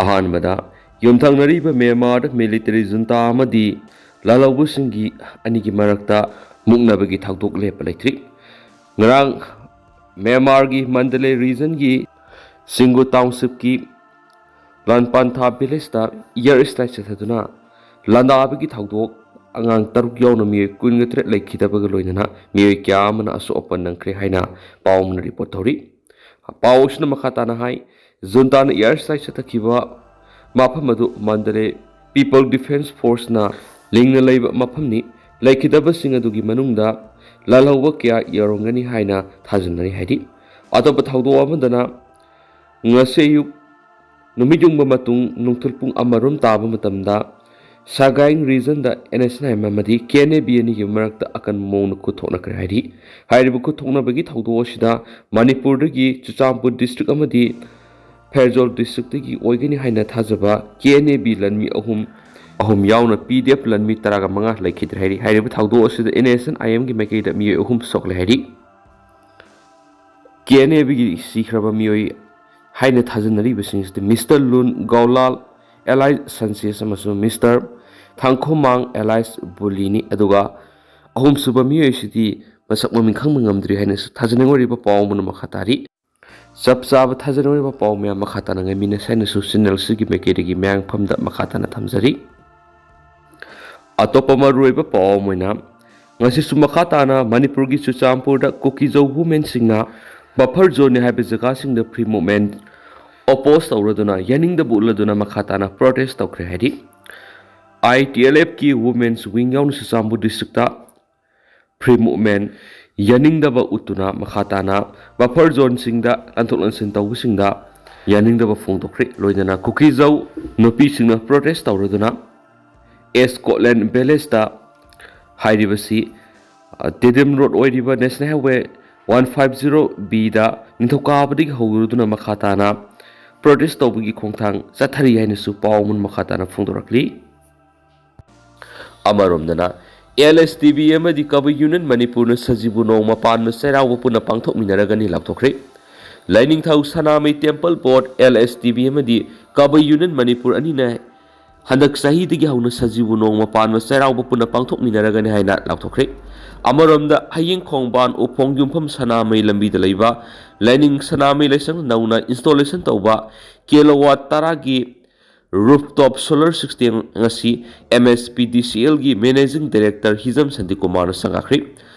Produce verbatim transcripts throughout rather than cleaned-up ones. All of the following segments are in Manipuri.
ꯑꯍꯥꯟꯕꯗ, ꯌꯨꯝꯊꯪꯅꯔꯤꯕ ꯃ꯭ꯌꯥꯟꯃꯥꯔꯗ ꯃꯤꯂꯤꯇꯔꯤ ꯖꯨꯟꯇꯥ ꯑꯃꯗꯤ ꯂꯥꯜꯍꯧꯕꯁꯤꯡꯒꯤ ꯑꯅꯤꯒꯤ ꯃꯔꯛꯇ ꯃꯨꯛꯅꯕꯒꯤ ꯊꯧꯗꯣꯛ ꯂꯦꯞꯄ ꯂꯩꯇ꯭ꯔꯤ꯫ ꯉꯔꯥꯡ ꯃ꯭ꯌꯥꯟꯃꯥꯔꯒꯤ ꯃꯟꯗꯂꯦ ꯔꯤꯖꯟꯒꯤ ꯁꯤꯡꯒꯨ ꯇꯥꯎꯟꯁꯤꯞꯀꯤ ꯂꯥꯟꯄꯥꯟꯊꯥ ꯚꯤꯂꯦꯖꯇ ꯏꯌꯔ ꯁ꯭ꯇ꯭ꯔꯥꯏꯛ ꯆꯠꯊꯗꯨꯅ ꯂꯥꯟꯗꯥꯕꯒꯤ ꯊꯧꯗꯣꯛ, ꯑꯉꯥꯡ ꯇꯔꯨꯛ ꯌꯥꯎꯅ ꯃꯤꯑꯣꯏ ꯀꯨꯟꯒ ꯇꯔꯦꯠ ꯂꯩꯈꯤꯗꯕꯒ ꯂꯣꯏꯅꯅ ꯃꯤꯑꯣꯏ ꯀꯌꯥ ꯑꯃꯅ ꯑꯁꯣꯛ ꯑꯄꯟ ꯅꯪꯈ꯭ꯔꯦ ꯍꯥꯏꯅ ꯄꯥꯎ ꯑꯃꯅ ꯔꯤꯄꯣꯔꯠ ꯇꯧꯔꯤ꯫ ꯄꯥꯎ ꯑꯁꯤꯅ ꯃꯈꯥ ꯇꯥꯅ ꯍꯥꯏ, ꯖꯨꯟꯇꯥꯅ ꯏꯌꯔ ꯁ꯭ꯇ꯭ꯔꯥꯏꯛ ꯆꯠꯊꯈꯤꯕ ꯃꯐꯝ ꯑꯗꯨ ꯃꯟꯗꯂꯦ ꯄꯤꯄꯜ ꯗꯤꯐꯦꯟꯁ ꯐꯣꯔꯁꯅ ꯂꯤꯡꯅ ꯂꯩꯕ ꯃꯐꯝꯅꯤ꯫ ꯂꯩꯈꯤꯗꯕꯁꯤꯡ ꯑꯗꯨꯒꯤ ꯃꯅꯨꯡꯗ ꯂꯥꯜꯍꯧꯕ ꯀꯌꯥ ꯌꯥꯎꯔꯝꯒꯅꯤ ꯍꯥꯏꯅ ꯊꯥꯖꯅꯔꯤ ꯍꯥꯏꯔꯤ꯫ ꯑꯇꯣꯞꯄ ꯊꯧꯗꯣꯛ ꯑꯃꯗꯅ, ꯉꯁꯤ ꯑꯌꯨꯛ ꯅꯨꯃꯤꯠ ꯌꯨꯡꯕ ꯃꯇꯨꯡ ꯅꯨꯡꯊꯤꯜ ꯄꯨꯡ ꯑꯃꯔꯣꯝ ꯇꯥꯕ ꯃꯇꯝꯗ ꯁꯥꯒꯥꯏꯡ ꯔꯤꯖꯟꯗ N S N I M ꯑꯃꯗꯤ ꯀꯦ ꯑꯦꯟ ꯑꯦ ꯕꯤ ꯑꯅꯤꯒꯤ ꯃꯔꯛꯇ ꯑꯀꯟꯕ ꯃꯑꯣꯡꯗ ꯈꯨꯠ ꯊꯣꯛꯅꯈ꯭ꯔꯦ ꯍꯥꯏꯔꯤ꯫ ꯍꯥꯏꯔꯤꯕ ꯈꯨꯠ ꯊꯣꯛꯅꯕꯒꯤ ꯊꯧꯗꯣꯛ ꯑꯁꯤꯗ ꯃꯅꯤꯄꯨꯔꯗꯒꯤ ꯆꯨꯔꯆꯥꯟꯄꯨꯔ ꯗꯤꯁꯇ꯭ꯔꯤꯛ ꯑꯃꯗꯤ ꯐꯦꯔꯖꯣꯜ ꯗꯤꯁꯇ꯭ꯔꯤꯛꯇꯒꯤ ꯑꯣꯏꯒꯅꯤ ꯍꯥꯏꯅ ꯊꯥꯖꯕ ꯀꯦ ꯑꯦꯟ ꯑꯦ ꯕꯤ ꯂꯥꯟꯃꯤ ꯑꯍꯨꯝ, ꯑꯍꯨꯝ ꯌꯥꯎꯅ ꯄꯤ ꯗꯤ ꯑꯦꯐ ꯂꯥꯟꯃꯤ ꯇꯔꯥꯒ ꯃꯉꯥ ꯂꯩꯈꯤꯗ꯭ꯔꯦ ꯍꯥꯏꯔꯤ꯫ ꯍꯥꯏꯔꯤꯕ ꯊꯧꯗꯣꯛ ꯑꯁꯤꯗ ꯑꯦꯟ ꯑꯦꯁ ꯑꯦꯟ ꯑꯥꯏ ꯑꯦꯝꯒꯤ ꯃꯥꯏꯀꯩꯗ ꯃꯤꯑꯣꯏ ꯑꯍꯨꯝ ꯁꯣꯛꯂꯦ ꯍꯥꯏꯔꯤ꯫ ꯀꯦ ꯑꯦꯟ ꯑꯦ ꯕꯤꯒꯤ ꯁꯤꯈ꯭ꯔꯕ ꯃꯤꯑꯣꯏ ꯍꯥꯏꯅ ꯊꯥꯖꯅꯔꯤꯕꯁꯤꯡꯁꯤꯗꯤ ꯃꯤꯁꯇꯔ ꯂꯨꯟ ꯒꯧꯂꯥꯜ ꯑꯦꯂꯥꯏꯁ ꯁꯟꯆꯦꯁ ꯑꯃꯁꯨꯡ ꯃꯤꯁꯇꯔ ꯊꯥꯡꯈꯣꯃꯥꯡ ꯑꯦꯂꯥꯏꯁ ꯕꯨꯂꯤꯅꯤ꯫ ꯑꯗꯨꯒ ꯑꯍꯨꯝꯁꯨꯕ ꯃꯤꯑꯣꯏꯁꯤꯗꯤ ꯃꯁꯛ ꯃꯃꯤꯡ ꯈꯪꯕ ꯉꯝꯗ꯭ꯔꯤ ꯍꯥꯏꯅꯁꯨ ꯊꯥꯖꯅꯤꯡ ꯑꯣꯏꯔꯤꯕ ꯄꯥꯎ ꯑꯃꯅ ꯃꯈꯥ ꯇꯥꯔꯤ꯫ ꯆꯞ ꯆꯥꯕ ꯊꯥꯖꯅꯤꯡ ꯑꯣꯏꯔꯤꯕ ꯄꯥꯎ ꯃꯌꯥꯝ ꯃꯈꯥ ꯇꯥꯅ ꯉꯥꯏꯃꯤꯟꯅꯁꯤ ꯍꯥꯏꯅꯁꯨ ꯆꯦꯅꯦꯜꯁꯤꯒꯤ ꯃꯥꯏꯀꯩꯗꯒꯤ ꯃꯌꯥꯝꯐꯝꯗ ꯃꯈꯥ ꯇꯥꯅ ꯊꯝꯖꯔꯤ꯫ ꯑꯇꯣꯞꯄ ꯃꯔꯨꯑꯣꯏꯕ ꯄꯥꯎ ꯑꯃ ꯑꯣꯏꯅ, ꯉꯁꯤꯁꯨ ꯃꯈꯥ ꯇꯥꯅ ꯃꯅꯤꯄꯨꯔꯒꯤ ꯆꯨꯔꯆꯥꯟꯄꯨꯔꯗ ꯀꯨꯀꯤꯖꯧ ꯋꯨꯃꯦꯟꯁꯤꯡꯅ ꯕꯐꯔ ꯖꯣꯟꯅꯤ ꯍꯥꯏꯕ ꯖꯒꯥꯁꯤꯡꯗ ꯐ꯭ꯔꯤ ꯃꯨꯚꯃꯦꯟ ꯑꯣꯄꯣꯖ ꯇꯧꯔꯗꯨꯅ, ꯌꯥꯅꯤꯡꯗꯕ ꯎꯠꯂꯗꯨꯅ ꯃꯈꯥ ꯇꯥꯅ ꯄ꯭ꯔꯣꯇꯦꯁ ꯇꯧꯈ꯭ꯔꯦ ꯍꯥꯏꯔꯤ꯫ ꯑꯥꯏ ꯇꯤ ꯑꯦꯜ ꯑꯦꯐꯀꯤ ꯋꯨꯃꯦꯟꯁ ꯋꯤꯡ ꯌꯥꯎꯅ ꯆꯨꯔꯆꯥꯟꯄꯨꯔ ꯗꯤꯁꯇ꯭ꯔꯤꯛꯇ ꯐ꯭ꯔꯤ ꯃꯨꯚꯃꯦꯟ ꯌꯥꯅꯤꯡꯗꯕ ꯎꯠꯇꯨꯅ ꯃꯈꯥ ꯇꯥꯅ ꯕꯐꯔ ꯖꯣꯟꯁꯤꯡꯗ ꯂꯥꯟꯊꯣꯛ ꯂꯥꯟꯁꯤꯟ ꯇꯧꯕꯁꯤꯡꯗ ꯌꯥꯅꯤꯡꯗꯕ ꯐꯣꯡꯗꯣꯛꯈ꯭ꯔꯦ꯫ ꯂꯣꯏꯅꯅ ꯀꯨꯀꯤꯖꯧ ꯅꯨꯄꯤꯁꯤꯡꯅ ꯄ꯭ꯔꯣꯇꯦꯁ ꯇꯧꯔꯗꯨꯅ ꯑꯦꯁ ꯀꯣꯠꯂꯦꯟ ꯚꯤꯂꯦꯖꯇ, ꯍꯥꯏꯔꯤꯕꯁꯤ, ꯑ, ꯇꯦꯗꯤꯝ ꯔꯣꯗ ꯑꯣꯏꯔꯤꯕ national highway one five zero ꯕꯤꯗ ꯅꯤꯡꯊꯧꯀꯥꯕꯗꯒꯤ ꯍꯧꯔꯗꯨꯅ ꯃꯈꯥ ꯇꯥꯅ ꯄ꯭ꯔꯣꯇꯦꯁ ꯇꯧꯕꯒꯤ ꯈꯣꯡꯊꯥꯡ ꯆꯠꯊꯔꯤ ꯍꯥꯏꯅꯁꯨ ꯄꯥꯎ ꯑꯃꯅ ꯃꯈꯥ ꯇꯥꯅ ꯐꯣꯡꯗꯣꯔꯛꯂꯤ꯫ ꯑꯃꯔꯣꯝꯗꯅ, ꯑꯦꯜ ꯑꯦꯁ ꯇꯤ ꯕꯤ ꯑꯃꯗꯤ ꯀꯕꯨꯏ ꯌꯨꯅꯤꯌꯟ ꯃꯅꯤꯄꯨꯔꯅ ꯁꯖꯤꯕꯨ ꯅꯣꯡꯃ ꯄꯥꯟꯕ ꯆꯩꯔꯥꯎꯕ ꯄꯨꯟꯅ ꯄꯥꯡꯊꯣꯛꯃꯤꯟꯅꯔꯒꯅꯤ ꯂꯥꯎꯊꯣꯛꯈ꯭ꯔꯦ꯫ ꯂꯥꯏꯅꯤꯡꯊꯧ ꯁꯅꯥꯃꯍꯤ ꯇꯦꯝꯄꯜ ꯕꯣꯔꯗ, ꯑꯦꯜ ꯑꯦꯁ ꯇꯤ ꯕꯤ, ꯑꯃꯗꯤ ꯀꯕꯨꯏ ꯌꯨꯅꯤꯌꯟ ꯃꯅꯤꯄꯨꯔ ꯑꯅꯤꯅ ꯍꯟꯗꯛ ꯆꯍꯤꯗꯒꯤ ꯍꯧꯅ ꯁꯖꯤꯕꯨ ꯅꯣꯡꯃ ꯄꯥꯟꯕ ꯆꯩꯔꯥꯎꯕ ꯄꯨꯟꯅ ꯄꯥꯡꯊꯣꯛꯃꯤꯟꯅꯔꯒꯅꯤ ꯍꯥꯏꯅ ꯂꯥꯎꯊꯣꯛꯈ꯭ꯔꯦ꯫ ꯑꯃꯔꯣꯝꯗ, ꯍꯌꯦꯡ ꯈꯣꯡꯕꯥꯟ ꯎꯐꯣꯡ ꯌꯨꯝꯐꯝ ꯁꯅꯥꯃꯍꯤ ꯂꯝꯕꯤꯗ ꯂꯩꯕ ꯂꯥꯏꯅꯤꯡ ꯁꯅꯥꯃꯍꯤ ꯂꯥꯏꯁꯪ ꯅꯧꯅ ꯏꯟꯁꯇꯣꯂꯦꯁꯟ ꯇꯧꯕ ꯀꯤꯂꯣꯋꯥꯠ ꯇꯔꯥꯒꯤ ꯔꯨꯐꯇꯣꯞ ꯁꯣꯂꯔ ꯁꯤꯁꯇꯦꯝ ꯉꯁꯤ ꯑꯦꯝ ꯑꯦꯁ ꯄꯤ ꯗꯤ ꯁꯤ ꯑꯦꯜꯒꯤ ꯃꯦꯅꯦꯖꯤꯡ ꯗꯥꯏꯔꯦꯛꯇꯔ ꯍꯤꯖꯝ ꯁꯥꯟꯇꯤꯀꯨꯃꯥꯔꯅ ꯁꯪꯒꯥꯈ꯭ꯔꯦ꯫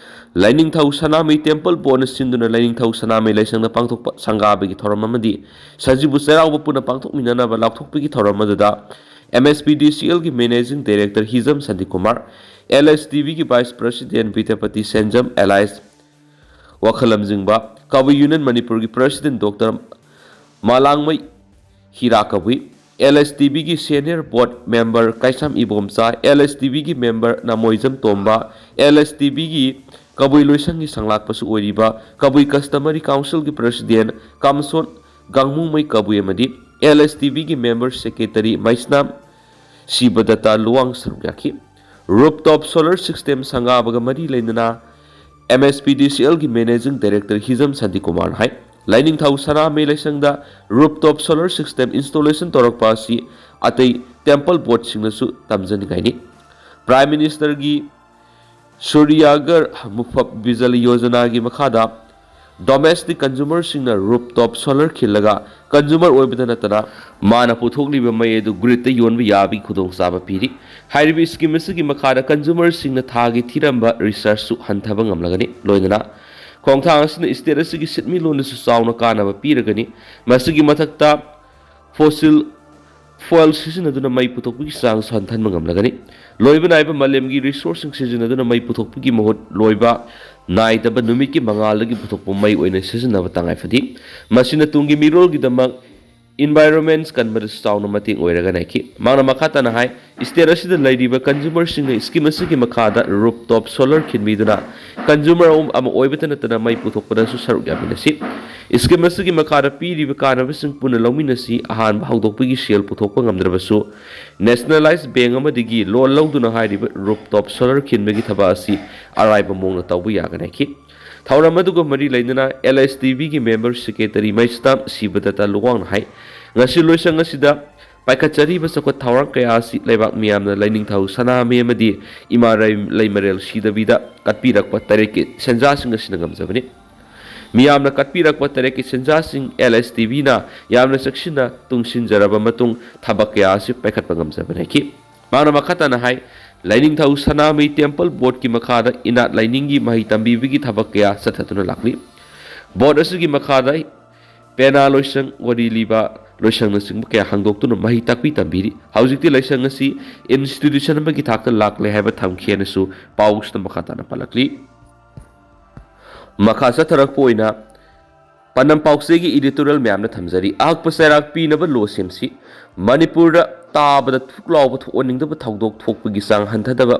ꯂꯥꯏꯅꯤꯡꯊꯧ ꯁꯅꯥꯃꯍꯤ ꯇꯦꯝꯄꯜ ꯕꯣꯔꯗꯅ ꯁꯤꯟꯗꯨꯅ ꯂꯥꯏꯅꯤꯡꯊꯧ ꯁꯅꯥꯃꯍꯤ ꯂꯥꯏꯁꯪꯗ ꯄꯥꯡꯊꯣꯛꯄ ꯁꯪꯒꯥꯕꯒꯤ ꯊꯧꯔꯝ ꯑꯃꯗꯤ ꯁꯖꯤꯕꯨ ꯆꯩꯔꯥꯎꯕ ꯄꯨꯟꯅ ꯄꯥꯡꯊꯣꯛꯃꯤꯟꯅꯅꯕ ꯂꯥꯎꯊꯣꯛꯄꯒꯤ ꯊꯧꯔꯝ ꯑꯗꯨꯗ ꯑꯦꯝ ꯑꯦꯁ ꯄꯤ ꯗꯤ ꯁꯤ ꯑꯦꯜꯒꯤ managing director Hijam Shantikumar, L S T ꯕꯤꯒꯤ ꯚꯥꯏꯁ ꯄ꯭ꯔꯁꯤꯗꯦꯟ ꯕꯤꯗ꯭ꯌꯥꯄꯇꯤ ꯁꯦꯟꯖꯝ, ꯑꯦꯂꯥꯏꯁ ꯋꯥꯈꯜ ꯂꯝꯖꯤꯡꯕ ꯀꯕꯨꯏ ꯌꯨꯅꯤꯌꯟ ꯃꯅꯤꯄꯨꯔꯒꯤ president doctor Malangmei Hira Kabui, L S T ꯕꯤꯒꯤ senior board member Kaisam Ibomcha, L S T ꯕꯤꯒꯤ member Namoijam Tomba, L S T ꯕꯤꯒꯤ ꯀꯕꯨꯏ ꯂꯣꯏꯁꯪꯒꯤ ꯁꯪꯂꯥꯛꯄꯁꯨ ꯑꯣꯏꯔꯤꯕ ꯀꯕꯨꯏ ꯀꯁꯇꯃꯔꯤ ꯀꯥꯎꯟꯁꯤꯜꯒꯤ ꯄ꯭ꯔꯁꯤꯗꯦꯟ ꯀꯥꯃꯁꯣꯟ ꯒꯥꯡꯃꯨꯃꯩ ꯀꯕꯨꯏ ꯑꯃꯗꯤ ꯑꯦꯜ ꯑꯦꯁ ꯇꯤ ꯕꯤꯒꯤ ꯃꯦꯝꯕꯔ ꯁꯦꯀ꯭ꯔꯦꯇꯔꯤ ꯃꯩꯁꯅꯥꯝ ꯁꯤꯕꯗꯠꯇ ꯂꯨꯋꯥꯡ ꯁꯔꯨꯛ ꯌꯥꯈꯤ꯫ ꯔꯨꯐꯇꯣꯞ ꯁꯣꯂꯔ ꯁꯤꯁꯇꯦꯝ ꯁꯪꯒꯥꯕꯒ ꯃꯔꯤ ꯂꯩꯅꯅ ꯑꯦꯝ ꯑꯦꯁ ꯄꯤ ꯗꯤ ꯁꯤ ꯑꯦꯜꯒꯤ ꯃꯦꯅꯦꯖꯤꯡ ꯗꯥꯏꯔꯦꯛꯇꯔ ꯍꯤꯖꯝ ꯁꯥꯟꯇꯤꯀꯨꯃꯥꯔꯅ ꯍꯥꯏ, ꯂꯥꯏꯅꯤꯡꯊꯧ ꯁꯅꯥꯃꯍꯤ ꯂꯥꯏꯁꯪꯗ ꯔꯨꯐꯇꯣꯞ ꯁꯣꯂꯔ ꯁꯤꯁꯇꯦꯝ ꯏꯟꯁꯇꯣꯂꯦꯁꯟ ꯇꯧꯔꯛꯄ ꯑꯁꯤ ꯑꯇꯩ ꯇꯦꯝꯄꯜ ꯕꯣꯔꯗꯁꯤꯡꯅꯁꯨ ꯇꯝꯖꯅꯤꯡꯉꯥꯏꯅꯤ꯫ ꯄ꯭ꯔꯥꯏꯝ ꯃꯤꯅꯤꯁꯇꯔꯒꯤ ꯁꯨꯔꯌꯥꯒꯔ ꯃꯨꯐꯠ ꯕꯤꯖꯂꯤ ꯌꯣꯖꯅꯥꯒꯤ ꯃꯈꯥꯗ ꯗꯣꯃꯦꯁꯇꯤꯛ ꯀꯟꯖꯨꯃꯔꯁꯤꯡꯅ ꯔꯨꯐꯇꯣꯞ ꯁꯣꯂꯔ ꯈꯤꯜꯂꯒ ꯀꯟꯖꯨꯃꯔ ꯑꯣꯏꯕꯗ ꯅꯠꯇꯅ ꯃꯥꯅ ꯄꯨꯊꯣꯛꯂꯤꯕ ꯃꯩ ꯑꯗꯨ ꯒ꯭ꯔꯤꯗꯇ ꯌꯣꯟꯕ ꯌꯥꯕꯒꯤ ꯈꯨꯗꯣꯡꯆꯥꯕ ꯄꯤꯔꯤ꯫ ꯍꯥꯏꯔꯤꯕ ꯁ꯭ꯀꯤꯝ ꯑꯁꯤꯒꯤ ꯃꯈꯥꯗ ꯀꯟꯖꯨꯃꯔꯁꯤꯡꯅ ꯊꯥꯒꯤ ꯊꯤꯔꯝꯕ ꯔꯤꯆꯥꯔꯖꯁꯨ ꯍꯟꯊꯕ ꯉꯝꯂꯒꯅꯤ꯫ ꯂꯣꯏꯅꯅ ꯈꯣꯡꯊꯥꯡ ꯑꯁꯤꯅ ꯁ꯭ꯇꯦꯠ ꯑꯁꯤꯒꯤ ꯁꯤꯟꯃꯤꯠꯂꯣꯟꯗꯁꯨ ꯆꯥꯎꯅ ꯀꯥꯟꯅꯕ ꯄꯤꯔꯒꯅꯤ꯫ ꯃꯁꯤꯒꯤ ꯃꯊꯛꯇ ꯐꯣꯁꯤꯜ ꯐ꯭ꯌꯨꯑꯦꯜ ꯁꯤꯖꯤꯟꯅꯗꯨꯅ ꯃꯩ ꯄꯨꯊꯣꯛꯄꯒꯤ ꯆꯥꯡꯁꯨ ꯍꯟꯊꯍꯟꯕ ꯉꯝꯂꯒꯅꯤ꯫ ꯂꯣꯏꯕ ꯅꯥꯏꯕ ꯃꯥꯂꯦꯝꯒꯤ ꯔꯤꯁꯣꯔꯁꯁꯤꯡ ꯁꯤꯖꯤꯟꯅꯗꯨꯅ ꯃꯩ ꯄꯨꯊꯣꯛꯄꯒꯤ ꯃꯍꯨꯠ ꯂꯣꯏꯕ ꯅꯥꯏꯗꯕ ꯅꯨꯃꯤꯠꯀꯤ ꯃꯉꯥꯜꯗꯒꯤ ꯄꯨꯊꯣꯛꯄ ꯃꯩ ꯑꯣꯏꯅ ꯁꯤꯖꯤꯟꯅꯕ ꯇꯉꯥꯏ ꯐꯗꯦ꯫ ꯃꯁꯤꯅ ꯇꯨꯡꯒꯤ ꯃꯤꯔꯣꯜꯒꯤꯗꯃꯛ ꯏꯟꯚꯥꯏꯔꯣꯟꯃꯦꯟ ꯀꯟꯕꯗꯁꯨ ꯆꯥꯎꯅ ꯃꯇꯦꯡ ꯑꯣꯏꯔꯒꯅꯤ ꯍꯥꯏꯈꯤ꯫ ꯃꯍꯥꯛꯅ ꯃꯈꯥ ꯇꯥꯅ ꯍꯥꯏ, ꯁ꯭ꯇꯦꯠ ꯑꯁꯤꯗ ꯂꯩꯔꯤꯕ ꯀꯟꯖꯨꯃꯔꯁꯤꯡꯅ ꯁ꯭ꯀꯤꯝ ꯑꯁꯤꯒꯤ ꯃꯈꯥꯗ ꯔꯨꯐꯇꯣꯞ ꯁꯣꯂꯔ ꯈꯤꯟꯕꯤꯗꯨꯅ ꯀꯟꯖꯨꯃꯔ ꯑꯃ ꯑꯣꯏꯕꯇ ꯅꯠꯇꯅ ꯃꯩ ꯄꯨꯊꯣꯛꯄꯗꯁꯨ ꯁꯔꯨꯛ ꯌꯥꯃꯤꯟꯅꯁꯤ꯫ ꯁ꯭ꯀꯤꯝ ꯑꯁꯤꯒꯤ ꯃꯈꯥꯗ ꯄꯤꯔꯤꯕ ꯀꯥꯟꯅꯕꯁꯤꯡ ꯄꯨꯟꯅ ꯂꯧꯃꯤꯟꯅꯁꯤ꯫ ꯑꯍꯥꯟꯕ ꯍꯧꯗꯣꯛꯄꯒꯤ ꯁꯦꯜ ꯄꯨꯊꯣꯛꯄ ꯉꯝꯗ꯭ꯔꯕꯁꯨ ꯅꯦꯁꯅꯦꯂꯥꯏꯖ ꯕꯦꯡꯛ ꯑꯃꯗꯒꯤ ꯂꯣꯟ ꯂꯧꯗꯨꯅ ꯍꯥꯏꯔꯤꯕ ꯔꯨꯐꯇꯣꯞ ꯁꯣꯂꯔ ꯈꯤꯟꯕꯒꯤ ꯊꯕꯛ ꯑꯁꯤ ꯑꯔꯥꯏꯕ ꯃꯑꯣꯡꯗ ꯇꯧꯕ ꯌꯥꯒꯅꯤ ꯍꯥꯏꯈꯤ꯫ ꯊꯧꯔꯝ ꯑꯗꯨꯒ ꯃꯔꯤ ꯂꯩꯅꯅ L S T Vꯒꯤ member secretary ꯃꯩꯁꯇꯥꯝ ꯁꯤꯕꯗꯠꯇ ꯂꯨꯋꯥꯡꯅ ꯍꯥꯏ, ꯉꯁꯤ ꯂꯣꯏꯁꯪ ꯑꯁꯤꯗ ꯄꯥꯏꯈꯠꯆꯔꯤꯕ ꯆꯥꯎꯈꯠ ꯊꯧꯔꯥꯡ ꯀꯌꯥ ꯑꯁꯤ ꯂꯩꯕꯥꯛ ꯃꯤꯌꯥꯝꯅ ꯂꯥꯏꯅꯤꯡꯊꯧ ꯁꯅꯥꯃꯍꯤ ꯑꯃꯗꯤ ꯏꯃꯥ ꯂꯩꯃꯔꯦꯜ ꯁꯤꯗꯕꯤꯗ ꯀꯠꯄꯤꯔꯛꯄ ꯇꯔꯦꯠꯀꯤ ꯁꯦꯟꯖꯥꯁꯤꯡ ꯑꯁꯤꯅ ꯉꯝꯖꯕꯅꯤ꯫ ꯃꯤꯌꯥꯝꯅ ꯀꯠꯄꯤꯔꯛꯄ ꯇꯔꯦꯠꯀꯤ ꯁꯦꯟꯖꯥꯁꯤꯡ L S T Vꯅ ꯌꯥꯝꯅ ꯆꯦꯛꯁꯤꯟꯅ ꯇꯨꯡꯁꯤꯟꯖꯔꯕ ꯃꯇꯨꯡ ꯊꯕꯛ ꯀꯌꯥ ꯑꯁꯤ ꯄꯥꯏꯈꯠꯄ ꯉꯝꯖꯕꯅꯤ ꯍꯥꯏꯈꯤ꯫ ꯃꯥꯅ ꯃꯈꯥ ꯇꯥꯅ ꯍꯥꯏ, ꯂꯥꯏꯅꯤꯡꯊꯧ ꯁꯅꯥꯃꯍꯤ temple boardꯀꯤ ꯃꯈꯥꯗ ꯏꯅꯥꯠ ꯂꯥꯏꯅꯤꯡꯒꯤ ꯃꯍꯩ ꯇꯝꯕꯤꯕꯒꯤ ꯊꯕꯛ ꯀꯌꯥ ꯆꯠꯊꯗꯨꯅ ꯂꯥꯛꯂꯤ꯫ Board ꯑꯁꯤꯒꯤ ꯃꯈꯥꯗ ꯄꯦꯅꯥ ꯂꯣꯏꯁꯪ, ꯋꯥꯔꯤ ꯂꯤꯕ ꯂꯣꯏꯁꯪꯅꯆꯤꯡꯕ ꯀꯌꯥ ꯍꯥꯡꯗꯣꯛꯇꯨꯅ ꯃꯍꯩ ꯇꯥꯛꯄꯤ ꯇꯝꯕꯤꯔꯤ꯫ ꯍꯧꯖꯤꯛꯇꯤ ꯂꯥꯏꯁꯪ ꯑꯁꯤ institution ꯑꯃꯒꯤ ꯊꯥꯛꯇ ꯂꯥꯛꯂꯦ ꯍꯥꯏꯕ ꯊꯝꯈꯤ ꯍꯥꯏꯅꯁꯨ ꯄꯥꯎꯁꯤꯗ ꯃꯈꯥ ꯇꯥꯅ ꯄꯜꯂꯛꯂꯤ꯫ ꯃꯈꯥ ꯆꯠꯊꯔꯛꯄ ꯑꯣꯏꯅ ꯄꯥꯟꯗꯝ ꯄꯥꯎꯆꯦꯒꯤ editorial ꯃꯌꯥꯝꯅ ꯊꯝꯖꯔꯤ꯫ ꯑꯍꯛꯄ ꯆꯩꯔꯥꯛ ꯄꯤꯅꯕ ꯂꯣ ꯁꯦꯝꯁꯤ꯫ ꯃꯅꯤꯄꯨꯔꯗ ꯇꯥꯕꯗ ꯊꯨꯛ ꯂꯥꯎꯕ ꯊꯣꯛꯍꯟꯅꯤꯡꯗꯕ ꯊꯧꯗꯣꯛ ꯊꯣꯛꯄꯒꯤ ꯆꯥꯡ ꯍꯟꯊꯗꯕ,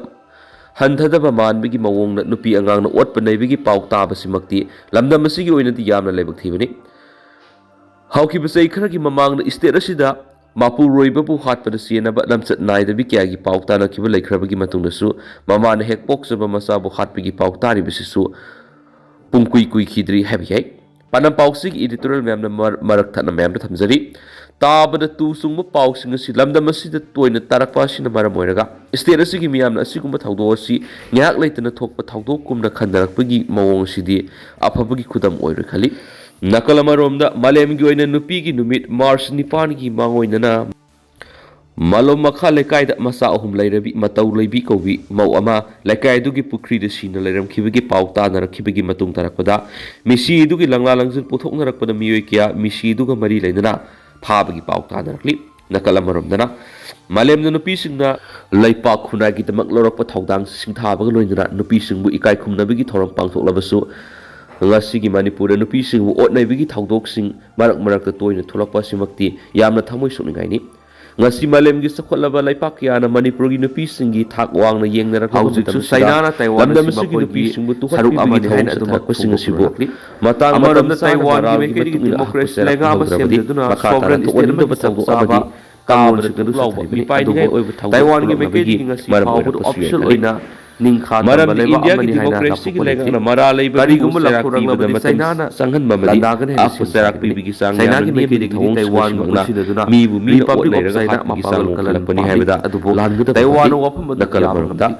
ꯍꯟꯊꯗꯕ ꯃꯥꯟꯕꯒꯤ ꯃꯑꯣꯡꯗ ꯅꯨꯄꯤ ꯑꯉꯥꯡꯅ ꯑꯣꯠꯄ ꯅꯩꯕꯒꯤ ꯄꯥꯎ ꯇꯥꯕꯁꯤꯃꯛꯇꯤ ꯂꯝꯗꯝ ꯑꯁꯤꯒꯤ ꯑꯣꯏꯅꯗꯤ ꯌꯥꯝꯅ ꯂꯥꯏꯕꯛ ꯊꯤꯕꯅꯤ꯫ ꯍꯧꯈꯤꯕ ꯆꯍꯤ ꯈꯔꯒꯤ ꯃꯃꯥꯡꯗ state ꯑꯁꯤꯗ ꯃꯄꯨꯔꯣꯏꯕꯕꯨ ꯍꯥꯠꯄꯗ ꯆꯦꯟꯅꯕ ꯂꯝꯆꯠ ꯅꯥꯏꯗꯕꯤ ꯀꯌꯥꯒꯤ ꯄꯥꯎ ꯇꯥꯅꯈꯤꯕ ꯂꯩꯈ꯭ꯔꯕꯒꯤ ꯃꯇꯨꯡꯗꯁꯨ ꯃꯃꯥꯅ ꯍꯦꯛ ꯄꯣꯛꯆꯕ ꯃꯆꯥꯕꯨ ꯍꯥꯠꯄꯒꯤ ꯄꯥꯎ ꯇꯥꯔꯤꯕꯁꯤꯁꯨ ꯄꯨꯡꯀꯨꯏ ꯀꯨꯏꯈꯤꯗ꯭ꯔꯤ ꯍꯥꯏꯕ ꯌꯥꯏ꯫ ꯄꯥꯟꯗꯝ ꯄꯥꯎꯆꯦꯒꯤ editorial ꯃꯌꯥꯝꯅ ꯃꯔ-, ꯃꯔꯛ ꯊꯠꯅ ꯃꯌꯥꯝꯗ ꯊꯝꯖꯔꯤ꯫ ꯇꯥꯕꯗ ꯇꯨ ꯆꯨꯡꯕ ꯄꯥꯎꯁꯤꯡ ꯑꯁꯤ ꯂꯝꯗꯝ ꯑꯁꯤꯗ ꯇꯣꯏꯅ ꯇꯥꯔꯛꯄ ꯑꯁꯤꯅ ꯃꯔꯝ ꯑꯣꯏꯔꯒ state ꯑꯁꯤꯒꯤ ꯃꯤꯌꯥꯝꯅ ꯑꯁꯤꯒꯨꯝꯕ ꯊꯧꯗꯣꯛ ꯑꯁꯤ ꯉꯥꯏꯍꯥꯛ ꯂꯩꯇꯅ ꯊꯣꯛꯄ ꯊꯧꯗꯣꯛꯀꯨꯝꯅ ꯈꯟꯅꯔꯛꯄꯒꯤ ꯃꯑꯣꯡ ꯑꯁꯤꯗꯤ ꯑꯐꯕꯒꯤ ꯈꯨꯗꯝ ꯑꯣꯏꯔꯣꯏ ꯈꯜꯂꯤ꯫ ꯅꯥꯀꯜ ꯑꯃꯔꯣꯝꯗ ꯃꯥꯂꯦꯝꯒꯤ ꯑꯣꯏꯅ ꯅꯨꯄꯤꯒꯤ ꯅꯨꯃꯤꯠ March ꯅꯤꯄꯥꯟꯒꯤ ꯃꯥꯡꯑꯣꯏꯅꯅ ꯃꯂꯣꯝ ꯃꯈꯥ ꯂꯩꯀꯥꯏꯗ ꯃꯆꯥ ꯑꯍꯨꯝ ꯂꯩꯔꯕꯤ ꯃꯇꯧ ꯂꯩꯕꯤ ꯀꯧꯕꯤ ꯃꯧ ꯑꯃ ꯂꯩꯀꯥꯏ ꯑꯗꯨꯒꯤ ꯄꯨꯈ꯭ꯔꯤꯗ ꯁꯤꯅ ꯂꯩꯔꯝꯈꯤꯕꯒꯤ ꯄꯥꯎ ꯇꯥꯅꯔꯛꯈꯤꯕꯒꯤ ꯃꯇꯨꯡ ꯇꯥꯔꯛꯄꯗ ꯃꯤꯁꯤ ꯑꯗꯨꯒꯤ ꯂꯪꯂꯥ ꯂꯪꯖꯤꯜ ꯄꯨꯊꯣꯛꯅꯔꯛꯄꯗ ꯃꯤꯑꯣꯏ ꯀꯌꯥ ꯃꯤꯁꯤ ꯑꯗꯨꯒ ꯃꯔꯤ ꯂꯩꯅꯅ ꯐꯥꯕꯒꯤ ꯄꯥꯎ ꯇꯥꯅꯔꯛꯂꯤ꯫ ꯅꯥꯀꯜ ꯑꯃꯔꯣꯝꯗꯅ ꯃꯥꯂꯦꯝꯗ ꯅꯨꯄꯤꯁꯤꯡꯅ ꯂꯩꯄꯥꯛ ꯈꯨꯟꯅꯥꯏꯒꯤꯗꯃꯛ ꯂꯧꯔꯛꯄ ꯊꯧꯗꯥꯡ ꯁꯤꯡꯊꯥꯕꯒ ꯂꯣꯏꯅꯅ ꯅꯨꯄꯤꯁꯤꯡꯕꯨ ꯏꯀꯥꯏ ꯈꯨꯝꯅꯕꯒꯤ ꯊꯧꯔꯝ ꯄꯥꯡꯊꯣꯛꯂꯕꯁꯨ ꯉꯁꯤꯒꯤ ꯃꯅꯤꯄꯨꯔꯗ ꯅꯨꯄꯤꯁꯤꯡꯕꯨ ꯑꯣꯠꯅꯩꯕꯒꯤ ꯊꯧꯗꯣꯛꯁꯤꯡ ꯃꯔꯛ ꯃꯔꯛꯇ ꯇꯣꯏꯅ ꯊꯣꯛꯂꯛꯄ ꯑꯁꯤꯃꯛꯇꯤ ꯌꯥꯝꯅ ꯊꯃꯣꯏ ꯁꯣꯛꯅꯤꯡꯉꯥꯏꯅꯤ꯫ ꯉꯁꯤ ꯃꯥꯂꯦꯝꯒꯤ ꯆꯥꯎꯈꯠꯂꯕ ꯂꯩꯄꯥꯛ ꯀꯌꯥꯅ ꯃꯅꯤꯄꯨꯔꯒꯤ ꯅꯨꯄꯤꯁꯤꯡꯒꯤ ꯊꯥꯛ ꯋꯥꯡꯅ ꯌꯦꯡꯅꯔꯛꯂꯕ ꯍꯧꯖꯤꯛꯁꯨ ꯃꯇꯝꯁꯤꯗ ꯆꯥꯏꯅꯥꯅ ꯇꯥꯏꯋꯥꯟ ꯂꯝꯗꯝ ꯑꯁꯤ ꯑꯁꯤꯒꯤ ꯃꯈꯣꯏꯒꯤ ꯅꯨꯄꯤꯁꯤꯡꯕꯨ ꯁꯔꯨꯛ ꯇꯨꯍꯠꯄꯤꯕꯒꯤ ꯑꯃꯅꯤ ꯊꯧꯑꯣꯡ ꯍꯥꯏꯅ ꯑꯗꯨꯝ ꯆꯠꯊꯔꯛꯄꯁꯤꯡ ꯀꯛꯄ ꯑꯁꯤꯕꯨ ꯐꯣꯡꯗꯣꯛꯂꯛꯂꯤ꯫ ꯃꯇꯥꯡ ꯑꯃꯔꯣꯝꯗ ꯃꯇꯝ ꯆꯥꯅ ꯇꯥꯏꯋꯥꯟꯒꯤ ꯃꯔꯥꯜꯒꯤ ꯃꯥꯏꯀꯩꯗꯒꯤ ꯃꯇꯨꯡ ꯏꯟꯅ democracy ꯑꯍꯛꯄ ꯆꯩꯔꯥꯛ ꯂꯩꯉꯥꯛ ꯑꯃ ꯄꯨꯊꯣꯛꯅꯕꯗꯤ ꯁꯦꯝꯖꯗꯨꯅ ꯃꯈꯥ ꯇꯥꯅ sovereign state ꯊꯣꯛꯍꯟꯅꯤꯡꯗꯕ ꯑꯃꯒꯤ ꯆꯞ ꯊꯧꯗꯣꯛ ꯆꯥꯕ ꯑꯃꯗꯤ ꯀꯥꯡꯂꯣꯟ ꯀꯥꯡꯂꯣꯟꯁꯤꯡ ꯑꯗꯨ ꯂꯥꯎꯕ ꯆꯠꯊꯔꯤꯕꯅꯤ꯫ ꯃꯤꯄꯥꯏꯅꯤꯡꯉꯥꯏ ꯑꯗꯨꯕꯨ ꯑꯣꯏꯕ ꯊꯧꯗꯣꯛ ꯇꯥꯏꯋꯥꯟꯒꯤ ꯊꯣꯛꯂꯛꯅꯕꯒꯤ ꯃꯥꯏꯀꯩꯗꯒꯤ ꯉꯁꯤ ꯃꯔꯝ ꯐꯥꯎꯕꯗ ꯑꯣꯏꯔꯛꯄꯁꯨ official ꯌꯥꯏ꯫ ꯑꯣꯏꯅ ꯅꯤꯡꯈꯥ ꯇꯝꯕ ꯃꯔꯝꯗꯤ ꯂꯩꯕꯥꯛ ꯏꯟꯗꯤꯌꯥꯒꯤ ꯑꯃꯅꯤ ꯍꯥꯏꯅ ꯗꯤꯃꯣꯀ꯭ꯔꯦꯁꯤꯒꯤ ꯂꯥꯎꯊꯣꯛꯄ ꯂꯩꯉꯥꯛꯅ ꯂꯩꯈꯤ꯫ ꯃꯔꯥ ꯂꯩꯕ ꯀꯔꯤꯒꯨꯝꯕ ꯃꯤꯕꯨ ꯆꯩꯔꯥꯛ ꯂꯥꯎꯊꯣꯔꯛꯂꯕꯗꯤ ꯄꯤꯕꯗ ꯃꯇꯝ ꯆꯩꯅꯥꯅ ꯆꯪꯍꯟꯕ ꯑꯃꯗꯤ ꯂꯥꯟꯗꯥꯒꯅꯤ ꯍꯥꯏꯅ ꯑꯥꯛꯄ ꯁꯤꯖꯤꯟꯅꯒꯅꯤ꯫ ꯆꯩꯔꯥꯛ ꯄꯤꯕꯒꯤ ꯆꯥꯡ ꯆꯩꯅꯥꯒꯤ ꯌꯥꯝꯅ ꯅꯦꯝꯕꯒꯤ ꯃꯥꯏꯀꯩꯗꯒꯤꯗꯤ ꯊꯧꯑꯣꯡꯁꯤꯡ ꯇꯥꯏꯋꯥꯟꯕꯨ ꯑꯁꯤꯃꯛꯅ ꯉꯝꯈꯤꯗꯗꯨꯅ ꯃꯤꯕꯨ ꯃꯤꯅ ꯔꯤꯄꯕ꯭ꯂꯤꯛ ꯑꯣꯠ ꯑꯣꯐ ꯅꯩꯔꯒ ꯆꯥꯏꯅꯥ ꯍꯥꯠꯄꯒꯤ ꯃꯄꯥꯡꯒꯜ ꯆꯥꯡ ꯀꯜꯍꯟꯕ ꯍꯣꯡꯂꯛꯂꯛꯄꯅꯤ ꯄꯥꯝꯃꯤ꯫ ꯍꯥꯏꯕꯗ ꯑꯗꯨꯕꯨ ꯂꯥꯟꯒꯗꯕ ꯇꯥꯏꯋꯥꯟꯅ ꯃꯇꯤꯛ ꯋꯥꯐꯝ ꯑꯗꯨ ꯅꯛꯀꯂꯕ ꯌꯥꯕ ꯃꯔꯝꯗ ꯉꯝꯗꯦ꯫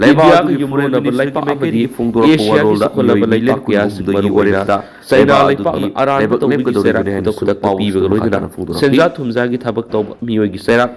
ꯏꯟꯗꯤꯌꯥꯒ ꯏꯟꯗꯤꯌꯥꯒ ꯌꯨꯝꯂꯣꯟꯅꯕ ꯌꯨꯝꯂꯣꯟꯅꯕ ꯂꯩꯄꯥꯛ ꯂꯩꯄꯥꯛ ꯑꯃꯗꯤ ꯑꯃꯗꯤ ꯑꯦꯁꯤꯌꯥꯒꯤ ꯑꯦꯁꯤꯌꯥꯒꯤ ꯆꯥꯎꯈꯠꯂꯕ ꯆꯥꯎꯈꯠꯂꯕ ꯂꯩꯄꯥꯛ ꯂꯩꯄꯥꯛ ꯀꯌꯥꯁꯤꯡ ꯀꯌꯥꯁꯤꯡ ꯃꯔꯨ ꯃꯔꯨꯑꯣꯏꯅ ꯃꯔꯨꯑꯣꯏꯅ ꯆꯥꯏꯅꯥ ꯆꯥꯏꯅꯥꯒꯤ ꯌꯨꯝꯂꯣꯟꯅꯕ ꯂꯩꯄꯥꯛ ꯂꯩꯄꯥꯛ ꯀꯌꯥꯁꯤꯡ ꯃꯔꯨꯑꯣꯏꯅ ꯃꯔꯨꯑꯣꯏꯅ ꯆꯥꯏꯅꯥ ꯆꯥꯏꯅꯥ ꯂꯩꯄꯥꯛꯅ ꯂꯩꯄꯥꯛꯅ ꯑꯗꯨꯗꯤ ꯑꯔꯥꯟꯕ ꯂꯥꯏꯕꯛ ꯇꯧꯕꯒꯤ ꯂꯦꯞꯀꯗꯧꯔꯤꯕꯅꯤ ꯆꯩꯔꯥꯛ ꯍꯥꯏꯅꯁꯨ ꯈꯨꯗꯛ ꯈꯨꯗꯛꯇ ꯄꯥꯎ ꯄꯤꯕꯒ ꯂꯣꯏꯅꯅ ꯊꯣꯛꯂꯛꯄꯅ ꯁꯦꯟꯖꯥ ꯐꯣꯡꯗꯣꯔꯛꯂꯤ꯫ ꯊꯨꯝꯖꯥꯒꯤ ꯊꯕꯛ ꯇꯧꯕ ꯃꯤꯑꯣꯏꯒꯤ ꯆꯩꯔꯥꯛ꯫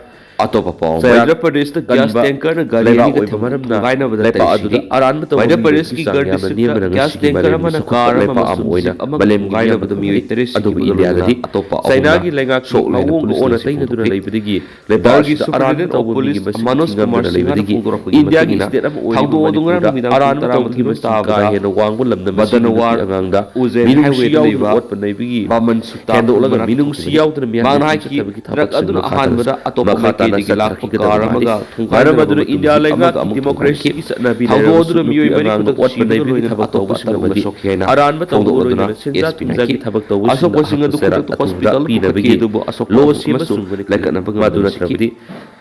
ꯑꯇꯣꯞꯄ ꯄꯥꯎ, ꯆꯩꯔꯥꯛ ꯃꯙ꯭ꯌ ꯄ꯭ꯔꯗꯦꯁꯇ ꯒ꯭ꯌꯥꯁ ꯀꯟꯕ ꯇꯦꯡꯀꯔꯅ ꯒꯥꯔꯤ ꯂꯩꯕꯥꯛ ꯑꯅꯤꯈꯛꯇ ꯑꯣꯏꯕ ꯃꯔꯝꯅ ꯊꯨꯒꯥꯏꯅꯕꯗ ꯂꯩꯄꯥꯛ ꯊꯤꯡꯈꯤ꯫ ꯑꯗꯨꯗ ꯑꯔꯥꯟꯕ ꯇꯧꯕ ꯃꯙ꯭ꯌ ꯃꯤꯑꯣꯏꯒꯤ ꯄ꯭ꯔꯗꯦꯁꯀꯤ ꯆꯥꯡ ꯒꯥꯔꯗ ꯌꯥꯝꯅ ꯗꯤꯁꯇ꯭ꯔꯤꯛꯇ ꯅꯦꯝꯕꯅ ꯒ꯭ꯌꯥꯁ ꯉꯁꯤꯒꯤ ꯇꯦꯡꯀꯔ ꯃꯥꯂꯦꯝꯒꯤ ꯑꯃꯅ ꯆꯥꯎꯈꯠꯄ ꯀꯥꯔ ꯑꯃ ꯂꯩꯄꯥꯛ ꯑꯃ ꯑꯃꯁꯨꯡ ꯑꯣꯏꯅ ꯖꯤꯞ ꯑꯃ ꯃꯥꯂꯦꯝꯒꯤ ꯊꯨꯒꯥꯏꯅꯕꯗ ꯃꯤꯑꯣꯏ ꯃꯤꯑꯣꯏ ꯇꯔꯦꯠ ꯁꯤꯈꯤꯕꯒ ꯇꯔꯦꯠ ꯂꯣꯏꯅꯅ ꯁꯤꯈꯤꯕꯒ ꯂꯣꯏꯅꯅ ꯑꯇꯣꯞꯄ ꯑꯍꯨꯝꯅ ꯆꯥꯏꯅꯥꯒꯤ ꯂꯩꯉꯥꯛꯀꯤ ꯃꯤꯑꯣꯏ ꯃꯑꯣꯡ ꯇꯔꯦꯠ ꯃꯑꯣꯡꯅ ꯁꯤꯈꯤꯕ ꯇꯩꯅꯗꯨꯅ ꯊꯣꯛꯂꯛꯄꯒꯤ ꯂꯩꯕꯗꯒꯤ ꯂꯩꯕꯥꯛ ꯗꯜꯒꯤ ꯑꯁꯤꯗ ꯑꯔꯥꯟꯕ ꯁꯨꯄ꯭ꯔꯤꯟꯇꯦꯟꯗꯦꯟꯠ ꯇꯧꯕ ꯑꯣꯐ ꯃꯤꯒꯤ ꯄꯨꯂꯤꯁ ꯃꯁꯤꯡ ꯃꯅꯣꯖ ꯊꯤꯉꯝꯗꯨꯅ ꯀꯨꯃꯥꯔ ꯁꯤꯡꯍꯅ ꯂꯩꯕꯗꯒꯤ ꯐꯣꯡꯗꯣꯔꯛꯄꯒꯤ ꯏꯟꯗꯤꯌꯥꯒꯤ ꯃꯇꯨꯡ ꯏꯟꯅ ꯁ꯭ꯇꯦꯠ ꯑꯃ ꯑꯣꯏꯔꯤꯕ ꯊꯧꯗꯣꯛ ꯑꯗꯨ ꯃꯅꯤꯄꯨꯔꯗ ꯉꯔꯥꯡ ꯅꯨꯃꯤꯗꯥꯡ ꯑꯔꯥꯟꯕ ꯄꯨꯡ ꯇꯧꯕ ꯇꯔꯥꯃꯥꯊꯣꯏ ꯊꯤꯕꯁꯤꯡ ꯀꯥ ꯇꯥꯕꯗ ꯍꯦꯟꯅ ꯋꯥꯡꯕ ꯂꯝꯗꯝ ꯑꯁꯤꯒꯤ ꯃꯗꯅꯋꯥꯔ ꯅꯨꯄꯤ ꯑꯉꯥꯡꯗ ꯎꯖꯦꯟ ꯃꯤꯅꯨꯡꯁꯤ ꯍꯥꯏꯋꯦꯗ ꯌꯥꯎꯗꯅ ꯂꯩꯕ ꯑꯣꯠꯄ ꯅꯩꯕꯒꯤ ꯏꯟꯗꯤꯌꯥꯒꯤ ꯁ꯭ꯇꯦꯠ ꯑꯃ ꯑꯣꯏꯔꯤꯕ ꯕꯥꯃꯟ ꯁꯨꯛꯇꯥ ꯍꯦꯟꯗꯣꯛꯂꯒ ꯃꯔꯥꯡ ꯃꯤꯅꯨꯡꯁꯤ ꯊꯣꯛꯈꯤꯕꯅꯤ꯫ ꯌꯥꯎꯗꯅ ꯃꯤꯌꯥꯝꯅ ꯃꯍꯥꯛꯅ ꯍꯥꯏꯈꯤ, ꯆꯠꯊꯕꯒꯤ ꯇ꯭ꯔꯛ ꯊꯕꯛꯁꯤꯡ ꯑꯗꯨꯅ ꯃꯈꯥ ꯇꯥꯅ ꯑꯍꯥꯟꯕꯗ ꯑꯇꯣꯞꯄ ꯃꯈꯥ ꯇꯥꯅ ꯃꯥꯏꯀꯩꯗꯒꯤ ꯂꯥꯛꯄ ꯆꯠꯊꯈꯤꯒꯗꯕ ꯀꯥꯔ ꯃꯥꯜꯂꯤ꯫ ꯑꯃꯒ ꯃꯔꯝ ꯊꯣꯡꯒꯥꯏꯅꯔꯕ ꯑꯗꯨꯅ ꯃꯇꯨꯡꯗ ꯏꯟꯗꯤꯌꯥ ꯑꯃꯒ ꯂꯩꯉꯥꯛꯀꯤ ꯑꯃꯨꯛ ꯊꯣꯡꯒꯥꯏꯈꯤ꯫ ꯗꯤꯃꯣꯀ꯭ꯔꯦꯁꯤꯒꯤ ꯆꯠꯅꯕꯤ ꯊꯧꯗꯣꯛ ꯂꯩꯔꯕꯁꯨ ꯑꯗꯨꯅ ꯅꯨꯄꯤ ꯃꯤꯑꯣꯏ ꯃꯔꯤ ꯑꯉꯥꯡꯗ ꯈꯨꯗꯛꯇ ꯑꯣꯠꯄ ꯁꯤꯕꯒ ꯅꯩꯕꯒꯤ ꯂꯣꯏꯅꯅ ꯊꯕꯛ ꯑꯇꯣꯞꯄ ꯇꯧꯕꯁꯤꯡ ꯑꯇꯝꯕ ꯑꯃꯗꯤ ꯁꯣꯛꯈꯤ ꯍꯥꯏꯅ ꯑꯔꯥꯟꯕ ꯇꯧꯕꯒ ꯐꯣꯡꯗꯣꯛꯂꯗꯨꯅ ꯂꯣꯏꯅꯅ ꯁꯦꯟꯖꯥ ꯑꯦꯁ ꯄꯤꯅ ꯊꯨꯝꯖꯥꯒꯤ ꯍꯥꯏꯈꯤ꯫ ꯊꯕꯛ ꯇꯧꯕꯁꯤꯡꯗ ꯑꯁꯣꯛꯄꯁꯤꯡ ꯑꯗꯨ ꯍꯥꯞꯄ ꯈꯨꯗꯛꯇ ꯆꯩꯔꯥꯛ ꯍꯣꯁꯄꯤꯇꯥꯜꯒꯤ ꯑꯊꯨꯕꯗ ꯃꯥꯏꯀꯩꯗ ꯂꯣ ꯂꯥꯛꯄ ꯁꯦꯝꯕ ꯆꯩꯔꯥꯛ ꯁꯨꯡꯕꯅꯤ ꯄꯤꯅꯕꯒꯤ ꯈꯪꯗꯦ꯫ ꯂꯣ ꯁꯦꯝꯕ ꯂꯣ ꯁꯦꯝꯕ ꯁꯨꯡꯕꯅꯤ ꯁꯨꯡꯕꯅꯤ ꯈꯪꯗꯦ꯫ ꯂꯩꯀꯠꯅꯕ ꯃꯗꯨ ꯉꯝꯗꯅ ꯁꯤꯈꯤ꯫ ꯅꯠꯇ꯭ꯔꯕꯗꯤ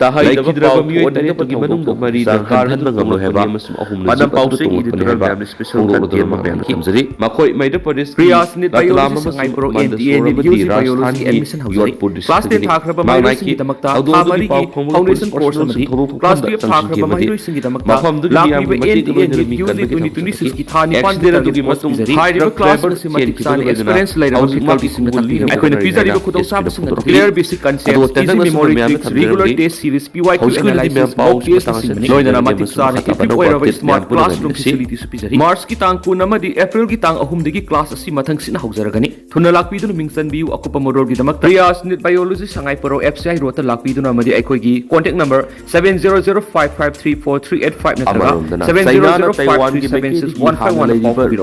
ꯇꯥꯍꯩꯗꯕ ꯂꯩꯈꯤꯗ꯭ꯔꯕ ꯄꯥꯎ ꯃꯤꯑꯣꯏ ꯊꯣꯛꯍꯟꯅꯤꯡꯗꯕꯒꯤ ꯇꯔꯦꯠꯇꯨꯒꯤ ꯃꯅꯨꯡꯗ ꯃꯔꯤꯗ ꯆꯥꯡ ꯀꯥꯔ ꯑꯗꯨ ꯍꯟꯊꯍꯟꯕ ꯉꯝꯂꯣꯏ ꯇꯣꯡꯂꯛꯄꯅꯤ ꯍꯥꯏꯕ ꯑꯃꯁꯨꯡ ꯑꯍꯨꯝꯅ ꯄꯥꯟꯗꯝ ꯖꯤꯞ ꯑꯗꯨ ꯄꯥꯎꯆꯦ ꯇꯣꯡꯂꯛꯄꯅꯤ ꯏꯗꯤꯇꯣꯔꯤꯌꯦꯜ ꯍꯥꯏꯕ ꯃꯌꯥꯝꯅ ꯁ꯭ꯄꯦꯁꯦꯜ ꯐꯣꯡꯗꯣꯛꯂꯗꯨꯅ ꯇꯥꯛꯄꯤ ꯑꯃ ꯃꯌꯥꯝꯗ ꯄꯥꯝꯃꯤ꯫ ꯊꯝꯖꯔꯤ꯫ ꯃꯈꯣꯏ ꯃꯙ꯭ꯌ ꯄ꯭ꯔꯗꯦꯁꯀꯤ ꯔꯤꯌꯥꯁ ꯅꯤꯠ ꯔꯇꯂꯥꯝ ꯕꯥꯏꯑꯣꯂꯣꯖꯤ ꯑꯃꯁꯨꯡ ꯁꯉꯥꯏ ꯄ꯭ꯔꯣ Mandsaur N D A NEET ꯑꯃꯗꯤ ꯌꯨ ꯖꯤ ꯕꯥꯏꯑꯣꯂꯣꯖꯤ ꯔꯥꯖꯁꯊꯥꯟꯒꯤ ꯑꯦꯗꯃꯤꯁꯟ ꯍꯧꯖꯔꯤ꯫ ꯌꯣꯙꯄꯨꯔ ꯀ꯭ꯂꯥꯁ ꯇꯦꯟ ꯗꯤꯁꯇ꯭ꯔꯤꯛꯇꯒꯤꯅꯤ꯫ ꯊꯥꯈ꯭ꯔꯕ ꯃꯍꯩꯔꯣꯏꯁꯤꯡꯒꯤꯗꯃꯛꯇ ꯊꯧꯗꯣꯛ ꯊꯥ ꯑꯗꯨꯒꯤ ꯃꯔꯤꯒꯤ ꯄꯥꯎ ꯐꯥꯎꯅꯕ ꯐꯥꯎꯟꯗꯦꯁꯟ ꯄꯔꯁꯣꯅꯦꯜꯁꯤꯡ ꯀꯣꯔꯁ ꯑꯃꯗꯤ ꯊꯧꯗꯣꯛ ꯊꯣꯛꯐꯝꯗ ꯂꯥꯛꯂꯤꯕ ꯆꯪꯁꯤꯟꯈꯤꯕꯗꯤ and D A neat U G ꯃꯐꯝꯗꯨꯒꯤ ꯕꯥꯏꯑꯣꯂꯣꯖꯤꯒꯤꯗꯃꯛꯇ ꯃꯤꯌꯥꯝꯒꯤ ꯊꯕꯛ ꯂꯥꯛꯂꯤꯕ ꯃꯇꯦꯛ ꯑꯃ ꯂꯣꯏꯅꯔꯝꯃꯤ ꯀꯟꯕꯒꯤ ꯊꯕꯛ ꯇꯧꯖꯈꯤ꯫ ꯑꯦꯛꯁꯤꯗꯦꯟ ꯑꯗꯨꯒꯤ ꯃꯇꯨꯡ ꯍꯥꯏꯔꯤꯕ ꯀ꯭ꯂꯥꯁ ꯑꯁꯤ ꯃꯇꯤꯛ ꯆꯥꯅ ꯑꯦꯛꯁꯄꯤꯔꯤꯌꯦꯟꯁ ꯂꯩꯔꯕ ꯐꯦꯀꯜꯇꯤꯁꯤꯡꯅ ꯇꯥꯛꯄꯤꯔꯝꯃꯤ꯫ ꯑꯩꯈꯣꯏꯅ ꯄꯤꯖꯔꯤꯕ ꯈꯨꯗꯣꯡꯆꯥꯕꯁꯤꯡ ꯑꯗꯨ ꯀ꯭ꯂꯤꯌꯔ ꯕꯦꯁꯤꯛ ꯀꯟꯁꯦꯞ ꯁꯤꯖꯤꯟꯅꯗꯨꯅ ꯂꯣꯏꯅꯅ ꯍꯧꯖꯤꯛꯃꯛ ꯗꯤꯁꯤꯄ꯭ꯂꯤꯟ ꯂꯩꯔꯕ ꯐꯦꯀꯜꯇꯤꯁꯤꯡꯅ ꯇꯥꯛꯄꯤꯔꯤ꯫ ꯑꯦꯛꯁꯤꯗꯦꯟ ꯑꯗꯨꯒꯤ ꯃꯇꯨꯡ ꯍꯥꯏꯔꯤꯕ ꯀ꯭ꯂꯥꯁ ꯑꯁꯤ ꯃꯇꯤꯛ ꯆꯥꯅ ꯑꯦꯛꯁꯄꯤꯔꯤꯌꯦꯟꯁ ꯂꯩꯔꯕ ꯐꯦꯀꯜꯇꯤꯁꯤꯡꯅ ꯇꯥꯛꯄꯤꯔꯝꯃꯤ꯫ ꯑꯩꯈꯣꯏꯅ ꯄꯤꯖꯔꯤꯕ ꯈꯨꯗꯣꯡꯆꯥꯕꯁꯤꯡ ꯑꯗꯨ ꯀ꯭ꯂꯤꯌꯔ ꯕꯦꯁꯤꯛ ꯀꯟꯁꯦꯞ ꯁꯤꯖꯤꯟꯅꯕ ꯃꯣꯗꯦꯜ ꯂꯣꯏꯅꯅ ꯃꯈꯣꯏ ꯇꯥꯛꯄꯤꯔꯝꯃꯤ꯫ ꯃꯌꯥꯝꯗ ꯊꯝꯖꯔꯝꯒꯦ꯫ ꯔꯤꯒꯨꯂꯔ ꯇꯦꯁ ꯁꯤꯔꯤꯁ, ꯄꯤ ꯋꯥꯏ ꯀ꯭ꯌꯨ ꯑꯦꯅꯥꯂꯥꯏꯁꯤꯁ, ꯃꯣꯛ ꯇꯦꯁꯅꯆꯤꯡꯕꯅꯤ꯫ ꯂꯣꯏꯅꯅ ꯃꯇꯤꯛ ꯆꯥꯅ ꯏꯀ꯭ꯋꯤꯞ ꯑꯣꯏꯔꯕ ꯁ꯭ꯃꯥꯔꯠ ꯀ꯭ꯂꯥꯁꯔꯨꯝ ꯐꯦꯁꯤꯂꯤꯇꯤꯁꯨ ꯄꯤꯖꯔꯤ꯫ ꯃꯥꯔꯆꯀꯤ ꯇꯥꯡ ꯀꯨꯟ ꯑꯃꯗꯤ ꯑꯦꯄ꯭ꯔꯤꯜꯒꯤ ꯇꯥꯡ ꯑꯍꯨꯝꯗꯒꯤ ꯀ꯭ꯂꯥꯁ ꯑꯁꯤ ꯃꯊꯪꯁꯤꯠꯅ ꯍꯧꯖꯔꯒꯅꯤ꯫ ꯊꯨꯅ ꯂꯥꯛꯄꯤꯗꯨꯅ ꯃꯤꯡ ꯆꯟꯕꯤꯌꯨ꯫ ꯑꯀꯨꯞꯄ ꯃꯔꯣꯜꯒꯤꯗꯃꯛꯇ ꯔꯤꯌꯥꯁ ꯅꯤꯠ ꯕꯥꯏꯑꯣꯂꯣꯖꯤ ꯁꯉꯥꯏ ꯄꯔꯧ ꯑꯦꯐ ꯁꯤ ꯑꯥꯏ ꯔꯣꯗꯇ ꯂꯥꯛꯄꯤꯗꯨꯅ ꯑꯃꯗꯤ ꯑꯩꯈꯣꯏꯒꯤ contact number seven zero zero five five three four three eight five ꯅꯠꯇ꯭ꯔꯒ ꯑꯃꯔꯣꯝꯗꯅ seven zero zero five three seven six one five ꯋꯥꯟꯗ ꯄꯥꯎ ꯐꯥꯎꯕꯤꯔꯛꯎ꯫